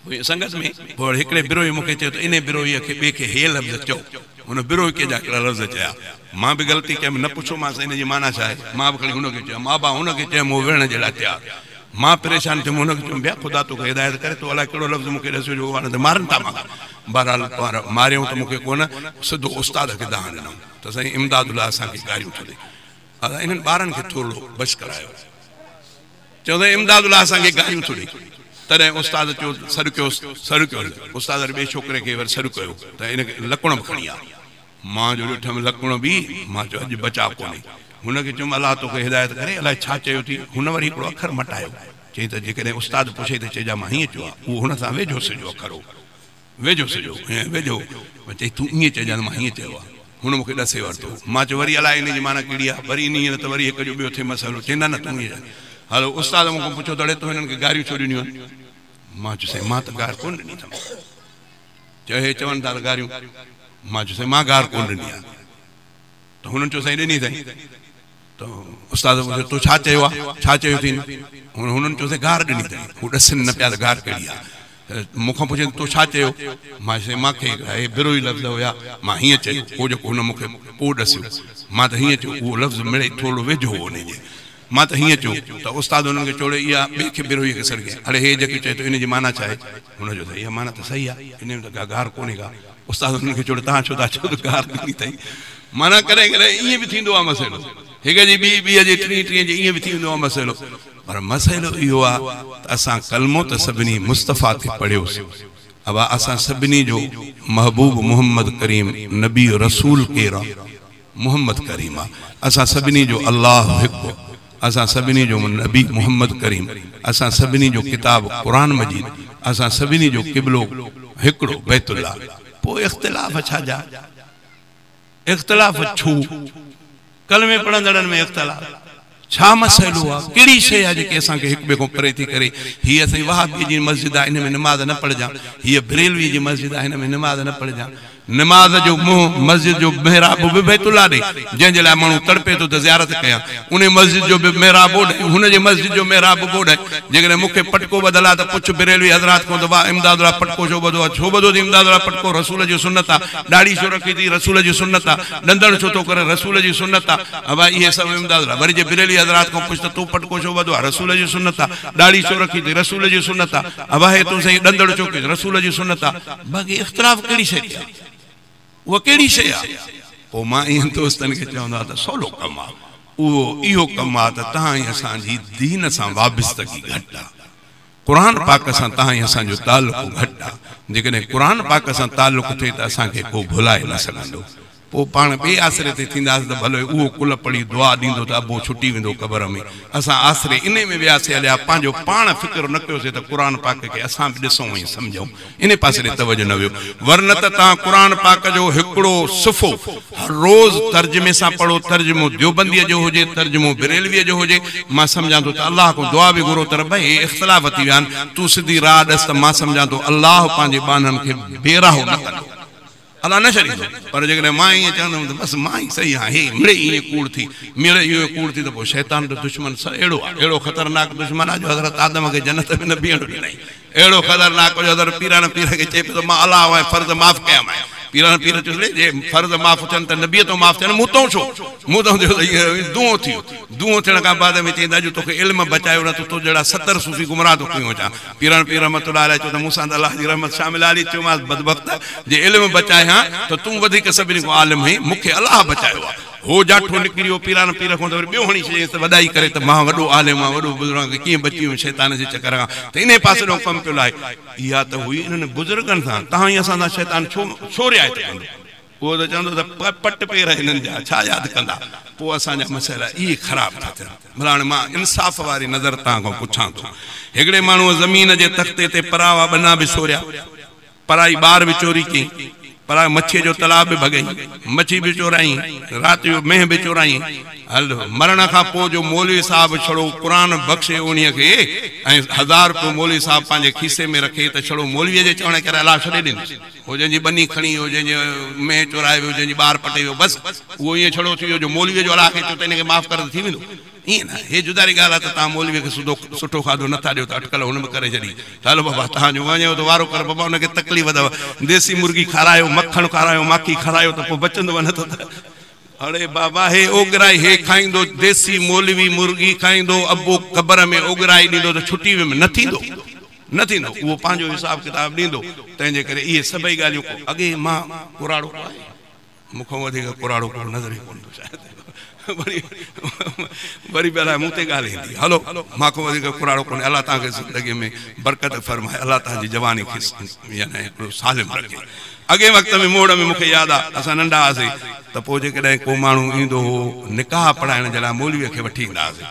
پوء سنگت ۾ پوء هڪڙي بروهي مون کي چيو ته انهي بروهيء کي ٻئي کي هي لفظ چئو. हुन बिरोहिकीअ जा हिकिड़ा लफ़्ज़ चया। मां बि ग़लती कयमि, न पुछोमांसि इन जी माना छा आहे। मां बि खणी हुनखे चयो, मां बा हुनखे चयमि, उहो विढ़ण जे लाइ तयारु। मां परेशान थियुमि, हुनखे चयुमि, भैया ख़ुदा तोखे हिदायत करे, तो अलाए कहिड़ो लफ़्ज़ मूंखे ॾिसियो जो हाणे त मारनि था मां। बहरहाल मारियऊं त मूंखे कोन, सिधो उस्ताद खे दाह ॾिनऊं त साईं इमदादुल्लाह असांखे गारियूं थो ॾे। इन्हनि ॿारनि खे थोरो बश करायो। चवंदो इमदादुल्लाह असांखे गारियूं थो ॾे। तॾहिं उस्ताद चयो, सॾु कयोसि, सॾु कयो। उस्ताद वरी ॿिए छोकिरे खे वरी सॾु कयो त इन लकुण बि खणी आहे। मां जो ॾिठमि लकुण बि, मां चयो अॼु बचाव कोन्हे। हुनखे चयुमि, अलाह तोखे हिदायत करे, अलाए छा चयो थी। हुन वरी हिकिड़ो अखर मटायो, चई त जेकॾहिं उस्ताद पुछे त चइजां मां हीअं चयो आहे। उहो हुन सां वेझो सॼो अखर हो, वेझो सॼो वेझो। चई तूं ईअं चइजां मां हीअं चयो आहे। हुन मूंखे ॾसे वरितो। मां चयो वरी अलाए इन जी माना कहिड़ी आहे, वरी इन न त वरी हिकु जो ॿियो थिए मसइलो। चई न तूं ईअं। हलो उस्ताद मूंखां पुछियो त अड़े तूं हिननि खे गारियूं छो ॾिनियूं आहिनि? मां चयो साईं मां त गार कोन ॾिनी अथमि। चयो हे चवनि था त गारियूं। मां चयो साईं मां गार कोन ॾिनी आहे। त हुननि चयो साईं ॾिनी अथई। त उस्ताद पुछियो तूं छा चयो आहे, छा चयो अथई? हुननि चयो साईं गार ॾिनी अथई। हू ॾसनि न पिया त गार कहिड़ी आहे। मूंखां पुछे तूं छा चयो? मां चयो मूंखे हे बिरोही लफ़्ज़ हुया, मां हीअं चयो। उहो जेको हुन मूंखे पोइ ॾसियो, मां त हीअं चयो। उहो लफ़्ज़ मिड़े थोरो वेझो हो हुन जे, मां त हीअं चयो। त उस्ताद हुननि खे चयो इहा ॿिए खे बिरोहीअ खे सॾु कयो। अड़े हे जेको चए थो इन जी माना छा आहे? हुन चयो त इहा माना त सही आहे, इन में त का गार कोन्हे का। उस्ताद हुननि खे चयो तव्हां छो था चओ त गार ॾिनी अथई? माना कॾहिं कॾहिं ईअं बि थींदो आहे मसइलो, हिक जी ॿी, ॿीअ जी टीं, टीं जी ईअं बि थी वेंदो आहे मसइलो। पर मसइलो इहो आहे त असां कलमो त सभिनी मुस्तफ़ा ते पढ़ियोसीं। अब असां सभिनी जो महबूब मोहम्मद करीम नबी रसूल केरु आहे? मोहम्मद करीम आहे। असां सभिनी जो अलाह हिकु, असां सभिनी जो नबी मोहम्मद करीम, असां सभिनी जो किताब क़ुर मजीद, असां सभिनी जो क़िबलो हिकिड़ो बैतुल्लाह। पोइ इख़्तिलाफ़ छा जा? इख़्तिलाफ़ छो? कलमे पढ़ंदड़नि में इख़्तिलाफ़ छा मसइलो आहे? कहिड़ी शइ आहे जेकी असांखे हिक ॿिए खां परे थी करे? हीअ असांजी वहाबीअ जी मस्जिद आहे, इन में नमाज़ न पढ़जां। हीअ बरेलवी जी मस्जिद आहे, हिन में नमाज़ न पढ़जां। नमाज़ जो मुंहुं मस्जिद जो मेहराब बि बैतुल्लाह ॾे, जंहिंजे लाइ माण्हू तड़पे थो त ज़ियारत कयां, उन मस्जिद जो बि मेहराब ओॾे, हुनजे मस्जिद जो मेहराब बि ओॾे। जेकॾहिं मूंखे पटको ॿधल आहे त पुछ बरेलवी हज़रात खां त वाह इमदादुल्लाह पटको छो ॿधो आहे? छो ॿधो अथई इमदादुल्लाह पटको? रसूल जी सुन्नत आहे। ॾाढ़ी छो रखी अथई? रसूल जी सुन्नत आहे। ॾंदण छो थो करे? रसूल जी सुन्नत आहे। भाई इहे सभु इमदादुल्लाह। वरी जे बरेलवी हज़रात खां पुछ त तूं पटको छो ॿधो आहे? रसूल जी सुन्नत आहे। ॾाढ़ी छो रखी अथई? रसूल जी सुन्नत आहे। भाई तूं साईं ॾंदण छो कयो? रसूल जी सुन्नत आहे। बाक़ी इख़्तिलाफ़ कहिड़ी शइ ते आहे? उहा कहिड़ी शइ आहे? पोइ मां ईअं दोस्तनि खे चवंदो आहियां त सवलो कमु आहे, उहो इहो कमु आहे त तव्हां ऐं असांजी दीन सां वाबिस्तगी घटि आहे, क़ुर पाक सां तव्हां ऐं असांजो तालुकु घटि आहे। जेकॾहिं क़ुर पाक सां तालुकु थिए त असांखे को भुलाए न सघंदो। पोइ पाण ॿिए आसरे ते थींदासीं त भले उहो कुल पढ़ी दुआ ॾींदो त अबो छुटी वेंदो क़बर में। असां आसरे इन में वियासीं हलिया, पंहिंजो पाण फ़िक्र न कयोसीं त क़ुर पाक खे असां बि ॾिसूं ऐं सम्झूं, इन पासे ॾे तवजो न वियो। वरन त तव्हां क़ुर पाक जो हिकिड़ो सिफ़ो हर रोज़ तर्जुमे सां पढ़ो, तर्जुमो देवबंदीअ जो हुजे, तर्जुमो बरेलवीअ जो हुजे, मां सम्झां थो त अलाह खां दुआ बि घुरो त रब हे इख़्तिलाफ़ थी विया आहिनि, तूं सिधी राह ॾिस त मां सम्झां थो अलाह पंहिंजे ॿान्हनि खे बेराहो न कंदो, अलाह न छॾींदो। पर जेकॾहिं मां ईअं चवंदुमि त बसि मां ई सही आहियां, हे मिड़े ईअं कूड़ थी, मिड़े इहो कूड़ थी, त पोइ शैतान जो दुश्मन अहिड़ो आहे, अहिड़ो ख़तरनाक दुश्मन आहे जो हज़रत आदम खे जन्नत में न बीहणु ॾिनई। अहिड़ो ख़तरनाक जो हज़रत पीरान पीर खे चए पियो त मां अलाह ऐं फ़र्ज़ माफ़ कयां। पीरान पीर चयो जे फ़र्ज़ माफ़ थियनि त नबीअ तो माफ़ थियनि, मूं तो छो? मूं तो दूओ थियो। दूओ थियण खां बाद में चईंदा जो तोखे इल्मु बचायो न त तो जहिड़ा 70 सूफ़ी गुमराह थो कयूं अचां। पीरान पीर रहमतुल्लाह अलैह चयो त मूंसां त अलाह जी रहमत शामिल आली। चयोमांसि बदबख़्त, जे इल्मु बचाए हा त तूं वधीक सभिनी खां आलिम हुई, मूंखे अलाह बचायो आहे। हो जाठो निकिरी वियो पीरान पीर खां त वरी ॿियो हणी छॾियईंसि त वॾाई करे त मां वॾो आलिम आहियां, वॾो बुज़ुर्ग आहियां, कीअं बची वियुमि शैतान जे चक्कर खां। त इन पासे ॾांहुं कमु पियो लाहे। इहा त हुई इन्हनि बुज़ुर्गनि सां, तव्हां ई असां सां शैतान छो छो रिआयत कंदो? उहो त चवंदो त पट पेर हिननि जा, छा यादि कंदा? पोइ असांजा मसइला इहे ख़राबु था थियनि। भला हाणे मां इंसाफ़ वारी नज़र तव्हां खां पुछां थो। हिकिड़े माण्हूअ ज़मीन जे तख़्ते ते परावा ॿना बि सोरिया, पराई ॿार बि चोरी कई, पर मच्छीअ जो तालाब बि भॻई, मच्छी बि चोराई, राति जो मेंहं बि चोराई। हल मरण खां पोइ जो मौलवी साहिबु छड़ो क़ुर बख़्शे उन्हीअ खे ऐं 1000 रुपयो मौलवी साहिबु पंहिंजे खीसे में रखे त छड़ो मौलवीअ जे चवण करे अलाह छॾे ॾींदुसि। हो जंहिंजी ॿनी खणी वियो, जंहिंजे मेंहं चोराए वियो, जंहिंजी ॿार पटे वियो, बसि उहो ईअं छड़ो थी वियो जो मौलवीअ जो अलाह खे चयो त हिनखे माफ़ कर त थी वेंदो। ائين نه هي جداري ڳالهه آهي ته توهان مولويء کي سڌو سٺو کاڌو نٿا ڏيو ته اٽڪل هن به ڪري ڇڏي ته هلو بابا توهان جو وڃو ته وارو ڪر بابا ان کي تڪليف اٿو ديسي مرغي کارايو مکڻ کارايو ماکي کارايو ته پوء بچندو نه ته اڙي بابا هي اوڳرائي هي کائيندو ديسي مولوي مرغي کائيندو ابو قبر ۾ اوڳرائي ڏيندو ته ڇٽي ويم نه ٿيندو نه ٿيندو اهو پنهنجو حساب ڪتاب ڏيندو تنهن جي ڪري اهي سڀئي ڳالهيون اڳي مان ڪراڙو آهي مون کان وڌيڪ ڪراڙو ڪو نظر ئي ڪونه ٿو شايد وري وري به الائي مون تي ڳالهه ايندي هلو مان کان وڌيڪ ڪراڙو ڪونهي الله توهان کي زندگي ۾ برڪت فرمائي الله توهان جي جواني کي يعني هڪڙو سالم رکي اڳئين وقت ۾ موڙ ۾ مون کي ياد آ اسان ننڍا هئاسين ته پوء جيڪڏهن ڪو ماڻهو ايندو هو نڪاح پڙهائڻ جي لاء مولويء کي وٺي ايندا هئاسين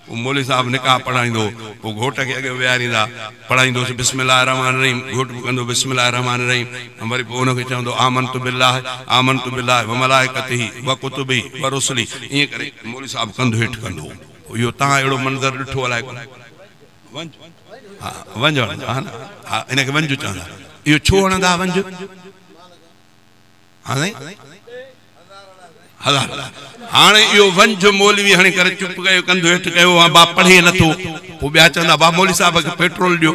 پوء مولوي صاحب نڪاح پڙهائيندو هو، پوء گهوٽ کي اڳيان ويهاريندا، پڙهائيندو هوس بسم الله الرحمٰن الرحيم، گهوٽ به ڪندو بسم الله الرحمٰن الرحيم ۽ وري پوء ان کي چوندو آمنت بالله آمنت بالله وملائڪته وڪتبه ورسله ائين ڪري مولوي صاحب ڪنڌ هيٺ ڪندو هو. پوء اهو توهان اهڙو منظر ڏٺو الائي ڪونه. ونجهه ها ونجهه هڻندا ها نه ها ان کي ونجهه چوندا اهو ڇو هڻندا ونجهه؟ ها سائين هزار هاڻي اهو ونجهه مولوي هڻي ڪري چپ ڪيو ڪنڌ هيٺ ڪيو ها با پڙهي نٿو پوء ٻيا چوندا با مولوي صاحب کي پيٽرول ڏيو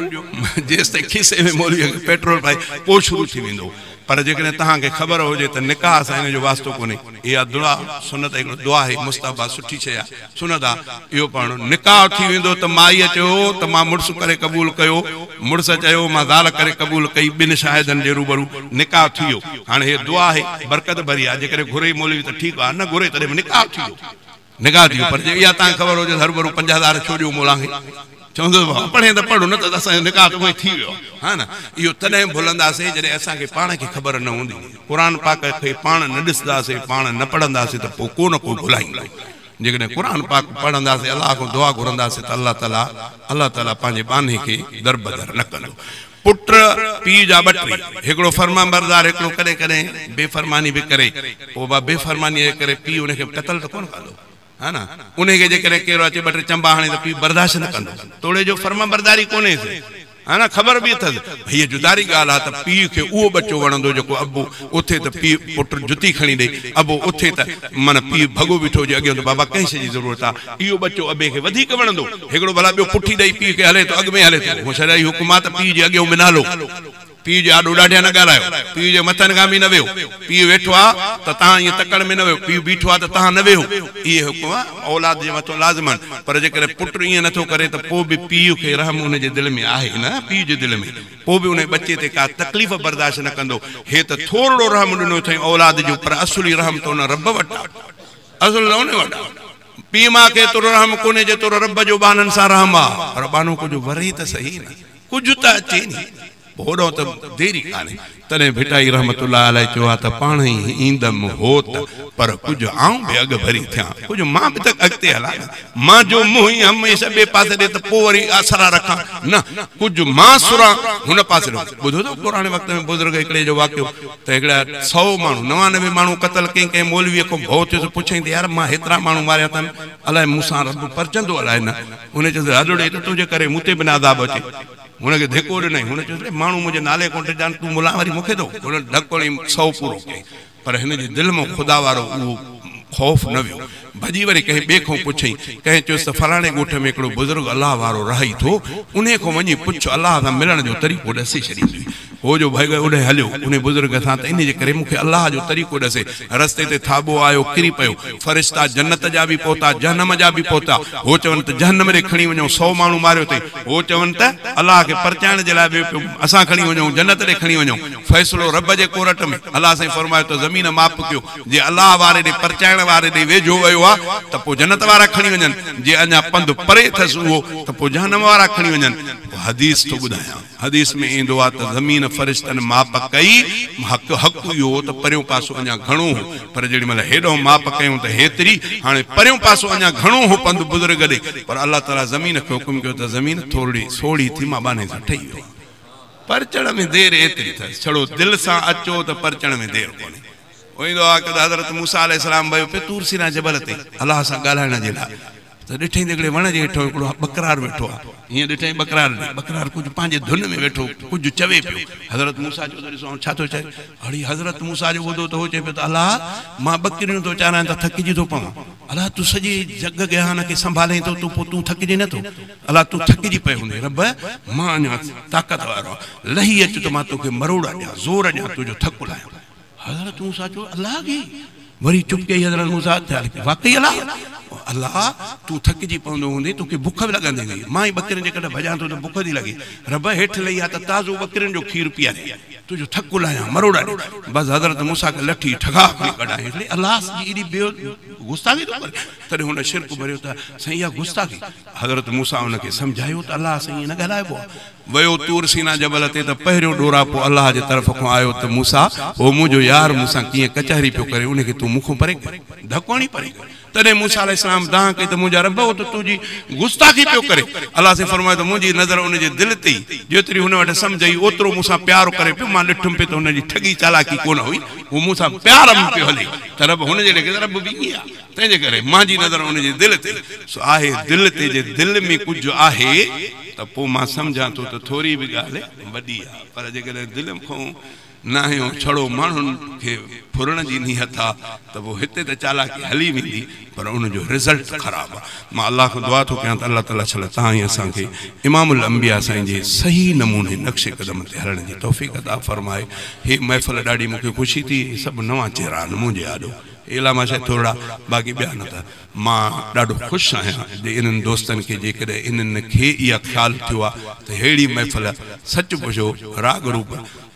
جيستائين کيسي ۾ مولوي کي پيٽرول پائي پوء شروع ٿي ويندو پر جيڪڏهن توهان کي خبر هجي ته نڪاح سان ان جو واسطو ڪونهي اها دعا سنت هڪڙو دعا آهي مستحب آهي سٺي شيء آهي سنت آ اهو پڙهڻ. نڪاح ٿي ويندو ته مائيء چيو ته مان مڙس ڪري قبول ڪيو، مڙس چيو مان زال ڪري قبول ڪئي، ٻن شاهدن جي روبرو نڪاح ٿي ويو. هاڻي هيء دعا آهي، برڪت ڀري آ، جيڪڏهن گهري مولوي ته ٺيڪ آ، نه گهري تڏهن به نڪاح ٿي ويو. نڪاح ٿي ويو پر جي اها توهان کي خبر هجي ته هروڀرو 5000 ڇو ڏيون مولان کي؟ چوندو ته بابا پڙهين ته پڙهه نه ته اسان جو نڪاح ته اونئين ٿي ويو آ. ها نه اهو تڏهن ڀلنداسين جڏهن اسان کي پاڻ کي خبر نه هوندي. قرآن پاڪ کي پاڻ نه ڏسنداسين، پاڻ نه پڙهنداسين ته پوء ڪو نه ڪو ڀلائيندو. جيڪڏهن قرآن پاڪ پڙهنداسين الله کان دعا گهرنداسين ته الله تعالي الله تعالي پنهنجي ٻانهي کي دربدر نه ڪندو. پٽ پيء جا ٻه ٽي، هڪڙو فرمانبردار هڪڙو ڪڏهن ڪڏهن بي فرماني به ڪري پوء با بي فرمانيء جي ڪري پيء ان کي قتل ته ڪونه ڪندو ها نه انهي کي جيڪڏهن ڪير اچي ٻه ٽي چنبا هڻي ته پيء برداشت نه ڪندو توڙي جو فرمانبرداري ڪونهيس. ها نه خبر به اٿس. هيء جداري ڳالهه آ ته پيء کي اهو ٻچو وڻندو جيڪو ابو اٿي ته پيء پٽ جتي کڻي ڏئي، ابو اٿي ته معنيٰ پيء ڀڳو بيٺو هجي اڳيان ته بابا ڪنهن شيء جي ضرورت آ. اهو ٻچو ابي کي وڌيڪ وڻندو. هڪڙو ڀلا ٻيو پٺي ڏئي پيء کي هلي ٿو اڳ ۾ هلي ٿو. هونء شرعي حڪم آ ته پيء جي اڳيان به نه هلو. پيء جي آڏو ڏاڍيان نه ڳالهايو. پيء جي مٿن کان به نه ويهو. پيء ويٺو آ ته توهان ائين تڪڙ ۾ نه ويهو. پيء بيٺو آ ته توهان نه ويهو. اهي حڪم اولاد جي مٿان لازم آهن. پر جيڪڏهن پٽ ائين نه ٿو ڪري ته پوء به پيء کي رحم ان جي دل ۾ آهي نه پيء جي دل ۾ پوء به انهي ٻچي تي ڪا تڪليف برداشت نه ڪندو. هي ته ٿورڙو رحم ڏنو اٿئين اولاد جو پر اصلي رحم ته ان رب وٽ آ. اصل ته ان وٽ آ. پيء ماء کي ايترو رحم ڪونهي جيترو رب جو ٻانهن سان رحم آ. پر ٻانهو ڪجهه وري ته سهي نه. ڪجهه ته اچي ني، هوڏانهن ته دير ئي ڪانهي. تڏهن ڀٽائي رحمة الله عليه چيو آهي ته پاڻهي ايندم هوت، پر ڪجهه آئون به اڳڀري ٿيان، ڪجهه مان به ته اڳتي هلان نه. مان جو منهن ئي هميشه ٻئي پاسي ڏي ته پوء وري آسرا رکان، نه، ڪجهه مان سران هن پاسي ڏانهن. ٻڌو اٿو پراڻي وقت ۾ بزرگ هڪڙي جو واقعو ته هڪڙا سئو ماڻهو، 99 ماڻهو قتل ڪيائين، ڪنهن مولويء کان ڀؤ ٿيس، پڇيائين ته يار مان هيترا ماڻهو ماريا اٿن، الائي مون سان رب پرچندو الائي نه. هن چيس، هلڙي ته تنهنجي ڪري مون تي به نه عذاب اچي. هن کي ڌڪو ڏنائين. هن چيس، ماڻهو منهنجي نالي کان ڊڄان، تون ملان وري مون کي ٿو؟ هن ڌڪ هڻي سئو پورو ڪيائين. پر هن جي دل مان خدا وارو اهو خوف نه ويو. ڀڄي وري ڪنهن ٻئي کان پڇيائين. ڪنهن چيس ته فلاڻي ڳوٺ ۾ هڪڙو بزرگ الله وارو رهي ٿو، انهيء کان وڃي پڇ، الله سان ملڻ جو طريقو ڏسي ڇڏيندوئي. هو جو ڀڳ اوڏانهن هليو، انهي بزرگ سان ته انهي جي ڪري مون کي الله جو طريقو ڏسي. رستي تي ٿاٻو آيو، ڪري پيو. فرشتا جنت جا به پهتا، جهنم جا به پهتا. هو چون ته جهنم ڏي کڻي وڃو، سئو ماڻهو ماريو اٿئي. هو چون ته الله کي پرچائڻ جي لاء ويو پيو، اسان کڻي وڃون، جنت ڏي کڻي وڃون. فيصلو رب جي ڪورٽ ۾. الله سائين فرمايو ته زمين ماپ ڪيو، جي الله واري ڏي پرچائڻ واري ڏي ويجهو ويو آ ته پوء جنت وارا کڻي وڃن، جي اڃا پنڌ پري اٿس اهو ته پوء جهنم وارا کڻي وڃن. حديث ٿو ٻڌايان. حديث ۾ ايندو آ ته زمين فرشتن ماپ ڪئي، حق حق اهو هو ته پريون پاسو اڃا گهڻو هو، پر جيڏي مهل هيڏانهن ماپ ڪيون ته هيتري، هاڻي پريون پاسو اڃا گهڻو هو پنڌ بزرگ ڏي، پر الله تعاليٰ زمين کي حڪم ڪيو ته زمين ٿورڙي سوڙهي ٿي مان ٻانهي سان ٺهي ويو آهيان. پرچڻ ۾ دير ايتري اٿس، ڇڙو دل سان اچو ته پرچڻ ۾ دير ڪونهي. ايندو آ ته حضرت موسيٰ عليه السلام ويو پئي طور سينا جبل تي الله سان ڳالهائڻ جي لاء. ته ڏٺئين ته هڪڙي وڻ جي هيٺان هڪڙو ٻڪرار ويٺو آهي. هيئن ڏٺئين ٻڪرار ڏي، ٻڪرار ڪجهه پنهنجي ڌن ۾ ويٺو ڪجهه چوي پيو. حضرت موسيٰ چيو ته ڏسو هاڻ ڇا ٿو چئي. اڙي حضرت موسيٰ جو ٻڌو ته هو چئي پيو ته الله! مان ٻڪريون ٿو چارايان ته ٿڪجي ٿو پوان. الله! تون سڄي جڳ جهان کي سنڀالين ٿو تون پوء تون ٿڪجين نه ٿو. الله! تون ٿڪجي پيو هوندين. رب! مان اڃا طاقت وارو آهيان. لهي اچ ته مان توکي مروڙ ڏيان، زور ڏيان، تنهنجو ٿڪ لاهيان. حضرت موسيٰ چيو، الله کي؟ وري چپ ڪئي حضرت موسيٰ واقعي الله؟ الله تون ٿڪجي پوندو هوندين توکي بک به لڳندي هوندي مان ئي ٻڪرين جي ڪڍ ڀڄان ٿو ته بک ٿي لڳي رب هيٺ لهي آ ته تازو ٻڪرين جو کير پياريان تنهنجو ٿڪ لاهيان مروڙا ڏي بس حضرت موسيٰ کي لٺي ٺڳا کڻي ڪڍايائين هڪڙي الله جي ايڏي بي گستاخي ٿو ڪري تڏهن هن شرڪ ڀريو ته سائين اها گستاخي حضرت موسيٰ ان کي سمجهايو ته الله سائين ائين نه ڳالهائبو آهي ويو طور سينا جبل تي ته پهريون ڏوراپو الله جي طرف کان آيو ته موسيٰ! هو منهنجو يار مون سان ڪيئن ڪچهري پيو ڪري، ان کي تون مون کان پري ڪر، ڌڪ هڻي پري ڪر. تڏهن موسيٰ عليه السلام دانهن ڪئي ته منهنجا رب! هو ته تنهنجي گستاخي پيو ڪري. الله سائين فرمايو ته منهنجي نظر ان جي دل تي ئي، جيتري هن وٽ سمجهه هئي، اوترو مون سان پيار ڪري پيو، مان ڏٺم پئي ته هن جي ٺڳي چالاڪي ڪونه هئي، هو مون سان پيار ۾ پيو هلي ته رب هن جي ليکي ته رب به ائين آهي، تنهنجي ڪري مانجي نظر ان جي دل تي سو آهي، دل تي جي دل ۾ ڪجهه آهي ته پوء مان سمجهان ٿو ته ٿوري به ڳالهه وڏي آ، پر جيڪڏهن دل کان ناهي ۽ ڇڙو ماڻهن کي ڦرڻ جي نيت آ ته پوء هتي ته چالاڪي هلي ويندي پر ان جو رزلٽ خراب آ. مان الله کان دعا ٿو ڪيان ته الله تعالي شل توهان ۽ اسان کي امام الانبياء سائين جي صحيح نموني نقش قدم تي هلڻ جي توفيق عطا فرمائي. هي محفل ڏاڍي مون کي خوشي ٿي، هي سڀ نوان چهرا آهن منهنجي آڏو. علامه شايد ٿورڙا باقي ٻيا نه ته مان ڏاڍو خوش آهيان جي انهن دوستن کي جيڪڏهن انهن کي اها خيال ٿيو آ ته ههڙي محفل سچ پڇو راڳ روپ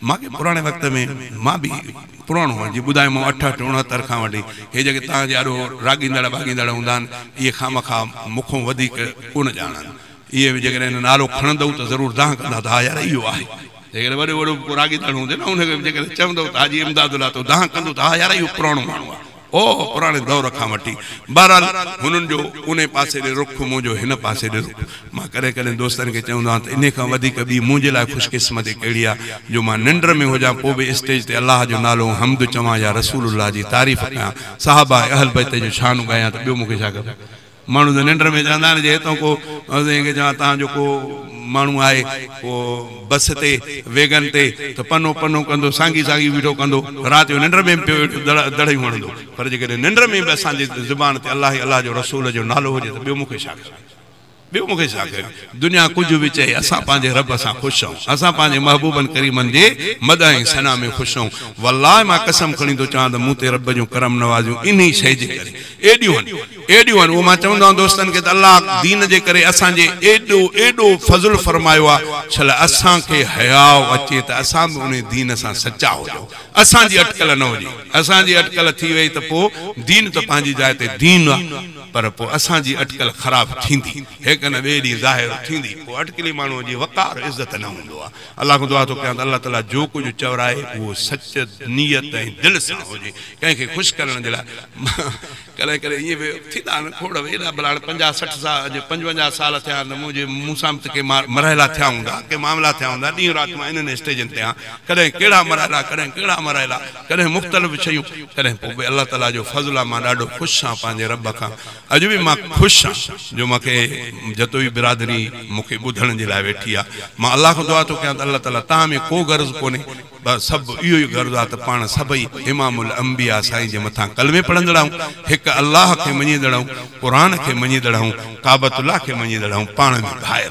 مان کي پراڻي وقت ۾ مان به پراڻو آهيان جي ٻڌايومانو اٺهٺ اڻهتر کان وٺي هي جيڪي توهان جي آڏو راڳيندڙ ٻاڳيندڙ هوندا آهن اهي خامخواه مون کان وڌيڪ ڪونه ڄاڻن اهي به جيڪڏهن نالو کڻندؤ ته ضرور دانهن ڪندا ته ها يار اهو آهي. جيڪڏهن وڏو وڏو ڪو راڳيندڙ هوندي نه ان کي به جيڪڏهن چوندؤ ته حاجي امداد الله ته دانهن ڪندو ته ها يار اهو پراڻو ماڻهو آهي. اوه پراڻي دور کان وٺي. بهرحال هنن جو انهي پاسي ڏي رخ منهنجو هن پاسي ڏي رخ. مان ڪڏهن ڪڏهن دوستن کي چوندو آهيان ته انهي کان وڌيڪ ٻي منهنجي لاء خوش قسمتي ڪهڙي آهي جو مان ننڊ ۾ هجان پوء به اسٽيج تي الله جو نالو ۽ حمد چوان يا رسول الله جي تعريف ڪيان صحابه ۽ اهل بيت جو شان ڳايان ته ٻيو مون کي ڇا کپي. ماڻهو ته ننڊ ۾ چوندا آهن جي هتان ڪو سائين کي چوان توهان جو ڪو ماڻهو آهي ڪو بس تي ويگن تي ته پنو پنو ڪندو سانگي سانگي بيٺو ڪندو رات جو ننڊ ۾ به پيو اهڙيون دڙهيون هڻندو پر جيڪڏهن ننڊ ۾ به اسان جي زبان تي الله ۽ الله جو رسول جو نالو هجي ته ٻيو مون کي ڇا کپي ٻيو مون کي ڇا کپي دنيا ڪجهه به چئي اسان پنهنجي رب سان خوش آهيون اسان پنهنجي محبوبن ڪريمن جي مدح ۽ ثنا ۾ خوش آهيون والله مان قسم کڻي ٿو چوان ته مون تي رب جون ڪرم نوازيون انهي شيء جي ڪري ايڏيون هن ايڏيون آهن اهو مان چوندو آهيان دوستن کي ته الله دين جي ڪري اسان جي ايڏو ايڏو فضل فرمايو آهي ڇل اسان کي حياء اچي ته اسان به انهي دين سان سچا هجون اسان جي اٽڪل نه هجي اسان جي اٽڪل ٿي وئي ته پوء دين ته پنهنجي جاء تي دين آهي پر پوء اسان جي اٽڪل خراب ٿيندي هڪ نه ٻئي ڏينهن ظاهر ٿيندي پوء اٽڪلي ماڻهو جي وقار عزت نه هوندو آهي الله کان دعا ٿو ڪيان ته الله تعالي جو ڪجهه چورائي اهو سچ نيت ۽ دل سان هجي ڪنهن کي خوش ڪرڻ جي لاء ڪڏهن ڪڏهن ائين به ٿيندا آهن کوڙ ايڏا ڀلا هاڻي پنجاهه 60 سال اڄ 55 سال ٿيا آهن ته منهنجي مون سان به ته ڪي مرحلا ٿيا هوندا ڪي معاملا ٿيا هوندا ڏينهن رات مان انهن اسٽيجن تي آهيان ڪڏهن ڪهڙا مرحلا ڪڏهن ڪهڙا مرحلا ڪڏهن مختلف شيون ڪڏهن پوء به الله تعالي جو فضل آهي مان ڏاڍو خوش آهيان پنهنجي رب کان اڄ به مان خوش آهيان جو مان کي جتوئي برادري مون کي ٻڌڻ جي لاء ويٺي آهي مان الله کان دعا ٿو ڪيان ته الله تعالي توهان ۾ ڪو غرض ڪونهي بس سڀ اهو ئي غرض آ ته پاڻ سڀئي امام الانبياء سائين جي مٿان ڪلمي پڙهندڙ آهيون، هڪ الله کي مڃيندڙ آهيون، قرآن کي مڃيندڙ آهيون، ڪعبة الله کي مڃيندڙ آهيون، پاڻ ۾ ڀائر آهيون.